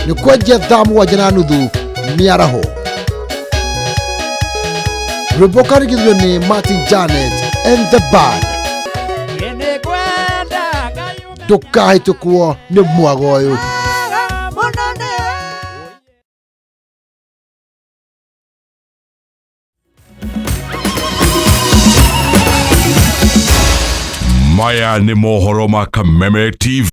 Nĩ kwenjia thaa 7:30 mĩaraho. Rwĩmbo karigithio nĩ Martin Janet and the Band. Ndũkahĩtũkwo nĩ mwago ũyũ. Maya nĩ mohoro ma Kameme TV.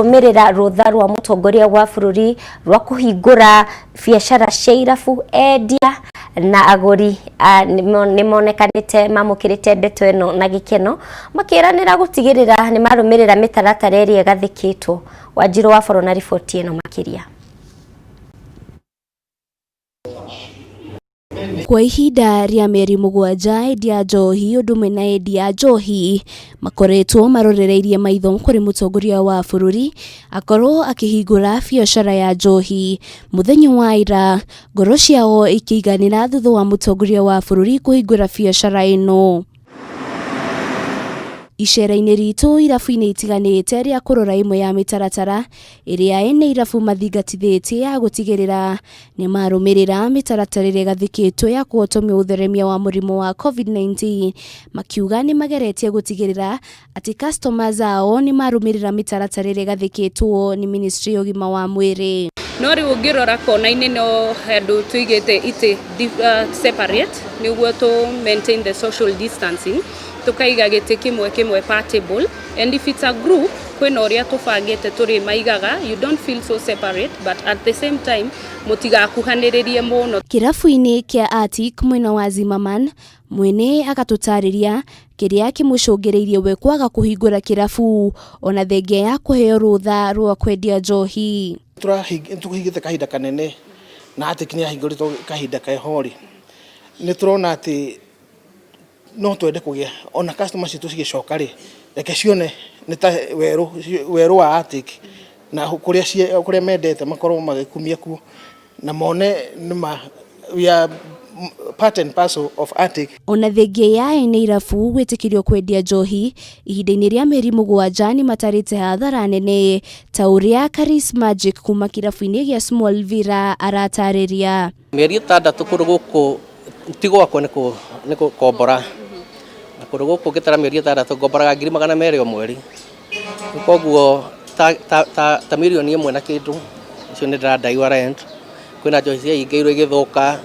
Rũmĩrĩra rũtha rwa mũtongoria wa bũrũri rwa kũhingũra biacara cia irabu, endia na agũri nĩ monekanĩte mamũkĩrĩte ndeto ĩno na gĩkeno, makĩranĩra gũtigĩrĩra nĩ marũmĩrĩra mĩtaratara ĩrĩa ĩgathĩkĩtwo. Wanjirũ wa Boro na riboti ĩno makĩria. Kwa ihinda rĩa mĩeri 7 endia a njohi ũndũ ũmwe na endia a njohi makoretwo marorereirie maitho kũrĩ mũtongoria wa bũrũri akorwo akĩhingũra biacara ya njohi. Mũthenya wa ira ngoro ciao ikĩiganĩra thutha wa mũtongoria wa bũrũri kũhingũra biacara ĩno. Icera-inĩ ritũ irabu-inĩ itiganĩte rĩa kũrora ĩmwe ya mĩtaratara ĩrĩa ene irabu mathingatithĩtie ya gũtigĩrĩra nĩ marũmĩrĩra mĩtaratara ĩrĩa ĩgathĩkĩtwo ya kũhotomia ũtheremia wa mũrimũ wa COVID-19, makiuga nĩ mageretie gũtigĩrĩra atĩ customers ao nĩ marũmĩrĩra mĩtaratara ĩrĩa ĩgathĩkĩtwo nĩ ministry ya ũgima wa mwĩrĩ. No rĩu ũngĩrora kona-inĩ no handũ tũigĩte itĩ separate nĩguo tũ maintain the social distancing, tũkaiga gĩtĩ kĩmwe kĩmwe per table, and if it's a group kwĩna ũrĩa tũbangĩte tũrĩmaigaga, you don't feel so separate but at the same time mũtigakuhanĩrĩrie mũno. Kĩrabu-inĩ kĩa Arctic mwena wa Zimmerman, mwene agatũtarĩria kĩrĩa kĩmũcũngĩrĩirie we kwaga kũhingũra kĩrabu ona thengia ya kũheo rũtha rwa kwendia njohi. Tũhingĩte kahinda kanene na Arctic nĩ yahingũrĩtwo kahinda keho rĩ, nĩ tũrona atĩ no twende kũgĩa ona customer citũ cigĩcoka rĩ, reke cione nĩ ta werũ, werũ wa Arctic na kũrĩa kũrĩa mendete makorwo magĩkumia kuo na mone nĩma we are part and parcel of Arctic. Ona thengia ya ene irabu gwĩtĩkĩrio kwendia njohi ihinda-inĩ rĩa mĩeri 7 nĩ matarĩte hathara nene ta ũrĩa Karis Magic kuma kĩrabu-inĩ gĩa Small Villa aratarĩria. Mĩeri 6 kũndũ gũkũ ti gwakwa nĩ gũkombora, na kũndũ gũkũ ngĩtara mĩeri 6 ngomboraga ngiri magana merĩ o mweri, koguo ta mirioni ĩmwe na kĩndũ icio nĩ ndĩradaiwa rent, kwĩna njohi ciahingĩirwo igĩthũka,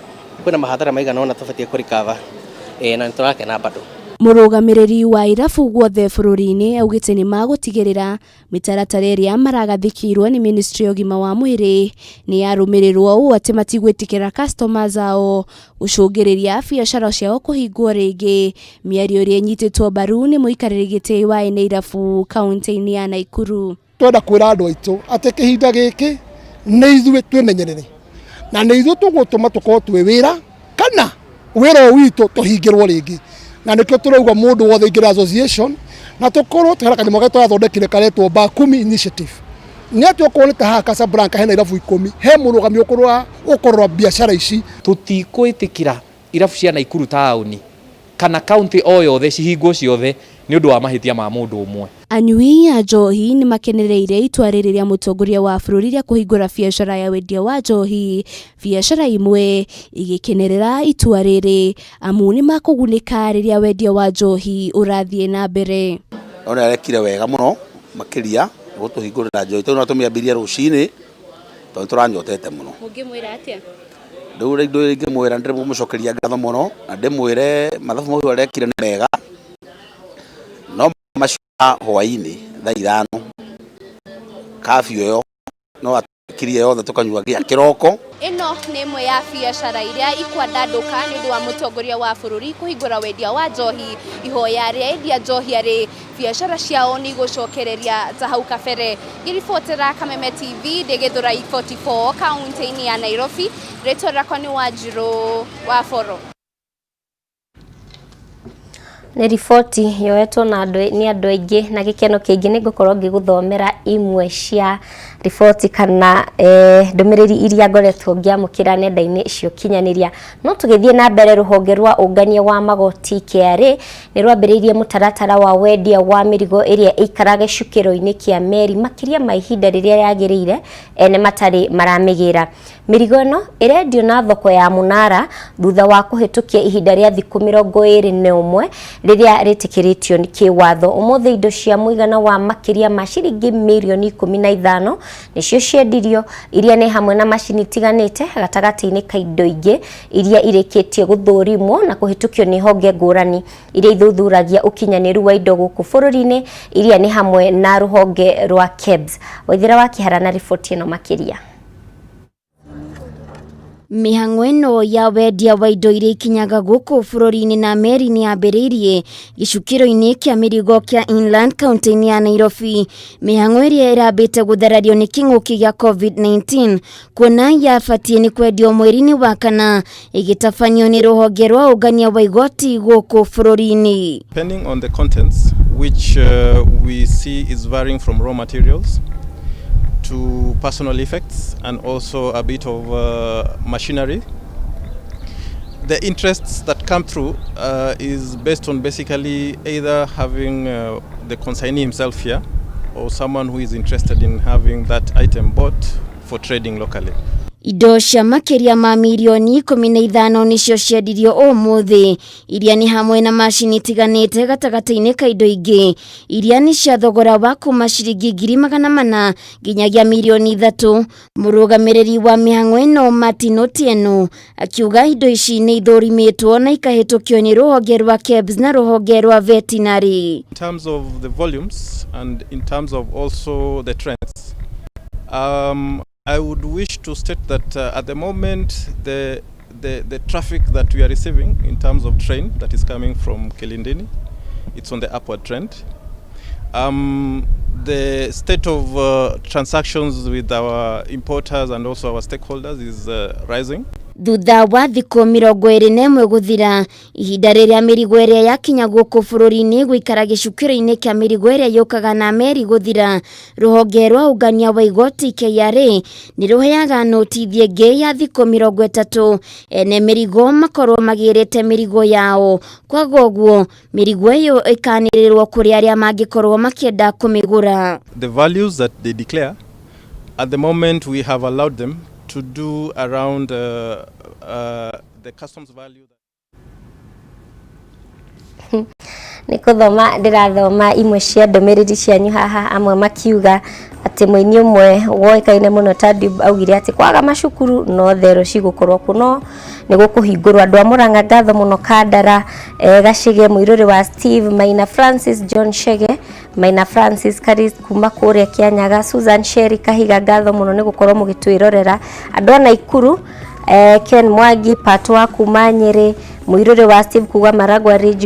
kwĩna mahathara maigana ũna tũbatiĩ kũ recover, ĩĩ na nĩ tũrakena bado. Mũrũgamĩrĩri wa irabu guothe bũrũri-inĩ augĩte nĩ magũtigĩrĩra mĩtaratara ĩrĩa maragathĩkĩirwo nĩ ministry ya ũgima wa mwĩrĩ nĩ yarũmĩrĩrwo ũũ atĩ matigwĩtĩkĩra customers ao gũcũngĩrĩria biacara ciao kũhingwo rĩngĩ. Mĩario ĩrĩa ĩnyitĩtwo mbaru nĩ mũikarĩri gĩtĩ wa ene irabu kaunti-inĩ ya Naikuru. Twenda kwĩra andũ aitũ atĩ kĩhinda gĩkĩ nĩ ithuĩ twĩmenyerere na nĩ ithuĩ tũgũtũma tũkorwo twĩ wĩra kana wĩra ũyũ witũ tũhingĩrwo rĩngĩ, na nĩkĩo tũrauga mũndũ wothe aingĩre association na tũkorwo twĩna kanyamũ karĩa tũrathondekire karetwo Bakumi Initiative. Nĩ atĩ okorwo nĩ ta haha Casablanca hena irabu 10, he mũrũgami ũkũrora biacara ici. Tũtikwĩtĩkĩra irabu cia Naikuru taũni kana kaunti o yothe cihingwo ciothe nĩ ũndũ wa mahĩtia ma mũndũ ũmwe. Anyui a njohi nĩ makenereire itua rĩrĩ rĩa mũtongoria wa bũrũri rĩa kũhingũra biacara ya wendia wa njohi, biacara imwe igĩkenerera itua rĩrĩ amu nĩ makũgunĩka rĩrĩa wendia wa njohi ũrathiĩ na mbere. No nĩ arekire wega mũno makĩria gũtũhingũrĩra njohi tondũ no tũmĩambirie rũcinĩ tondũ nĩ tũranyotete mũno. Ũngĩmwĩra atĩa? Rĩu indo iria ingĩmwĩra nĩ ndĩmũcokeria ngatho mũno na ndĩmwĩre mathabu macio arekire nĩ mega no macio ma hwainĩ thaa 5 curfew ĩyo no atwĩkirie yothe tũkanyua nginya kĩroko. Ĩno nĩ ĩmwe ya biacara iria ikwandandũka nĩ ũndũ wa mũtongoria wa bũrũri kũhingũra wendia wa njohi. Ihoya rĩa endia njohi arĩ biacara ciao nĩ igũcokereria ta hau kabere. Ngĩribotera Kameme TV ndĩ Gĩthũrai 44 kaunti-inĩ ya Nairobi, rĩtwa rĩakwa nĩ Wanjirũ wa Boro. Nĩ riboti yoetwo na andũ nĩ andũ aingĩ na gĩkeno kĩingĩ. Nĩ ngũkorwo ngĩgũthomera imwe cia riboti kana ndũmĩrĩri iria ngoretwo ngĩamũkĩra nenda-inĩ cia ũkinyanĩria. No tũgĩthiĩ na mbere, rũhonge rwa ũngania wa magoti KRA nĩ rwambĩrĩirie mũtaratara wa wendia wa mĩrigo ĩrĩa ĩikaraga gĩcukĩro-inĩ kĩa meri makĩria ma ihinda rĩrĩa yagĩrĩire ene matarĩ maramĩgĩra. Mĩrigo ĩno ĩrendio na thoko ya mũnara thutha wa kũhĩtũkia ihinda rĩa thikũ 21 rĩrĩa rĩtĩkĩrĩtio nĩ kĩwatho. Ũmũthĩ indo cia mũigana wa makĩria ma ciringi mirioni 15 nĩcio ciendirio, iria nĩ hamwe na macini itiganĩte gatagatĩ-inĩ ka indo ingĩ iria irĩkĩtie gũthũrimwo na kũhĩtũkio nĩ honge ngũrani iria ithuthuragia ũkinyanĩru wa indo gũkũ bũrũri-inĩ, iria nĩ hamwe na rũhonge rwa KEBS. Waithera wa Kĩhara na riboti ĩno makĩria. Mĩhang'o ĩno ya wendia wa indo iria ikinyaga gũkũ bũrũri-inĩ na meri nĩ yambĩrĩirie gĩcukĩro-inĩ kĩa mĩrigo kĩa Inland kaunti-inĩ ya Nairobi. Mĩhang'o ĩrĩa ĩrambĩte gũtharario nĩ kĩng'ũki gĩa COVID-19, kuona yabatiĩ nĩ kwendio mweri-inĩ wa kana, ĩgĩtabanio nĩ rũhonge rwa ũngania wa igoti gũkũ bũrũri-inĩ. Depending on the contents, which we see is varying from raw materials to personal effects and also a bit of machinery. The interests that come through is based on basically either having the consignee himself here or someone who is interested in having that item bought for trading locally. Indo cia makĩria ma mirioni 15 nĩcio ciendirio ũmũthĩ, iria nĩ hamwe na macini itiganĩte gatagatĩ-inĩ ka indo ingĩ iria nĩ cia thogora wa kuma ciringi 400,000 nginyagia mirioni 3. Mũrũgamĩrĩri wa mĩhang'o ĩno Martin Otieno akiuga indo ici nĩ ithũrimĩtwo na ikahĩtũkio nĩ rũhonge rwa KEBS na rũhonge rwa veterinary. In terms of the volumes and in terms of also the trends, I would wish to state that at the moment the traffic that we are receiving in terms of train that is coming from Kilindini, it's on the upward trend. The state of transactions with our importers and also our stakeholders is rising. Thutha wa thikũ 21 gũthira, ihinda rĩrĩa mĩrigo ĩrĩa yakinya gũkũ bũrũri-inĩ gũikara gĩcukĩro-inĩ kĩa mĩrigo ĩrĩa yũkaga na meri gũthira, rũhonge rwa ũngania wa igoti KRA nĩ rũheaga notithi ĩngĩ ya thikũ 30 ene mĩrigo makorwo magĩrĩte mĩrigo yao. Kwaga ũguo, mĩrigo ĩyo ĩkanĩrĩrwo kũrĩ arĩa mangĩkorwo makĩenda kũmĩgũra. The values that they declare, at the moment we have allowed them to do around the customs value. Nĩ kũthoma ndĩrathoma imwe cia ndũmĩrĩri cianyu haha, amwe makiuga atĩ mũini ũmwe woĩkaine mũno Tadib augire atĩ kwaga macukuru no thero cigũkorwo kuo, no nĩ gũkũhingũrwo. Andũ a Mũrang'a, ngatho mũno. Kandara, Gacige, mũirũrĩ wa Steve Maina, Francis John Shege, Maina Francis Karis kuma kũrĩa Kĩanyaga, Susan Sherry Kahiga, ngatho mũno nĩ gũkorwo mũgĩtwĩrorera. Andũ a Naikuru, Ken Mwangi Patwa kuma Nyĩrĩ, mũirũrĩ wa Steve kuga Maragwa Ridge.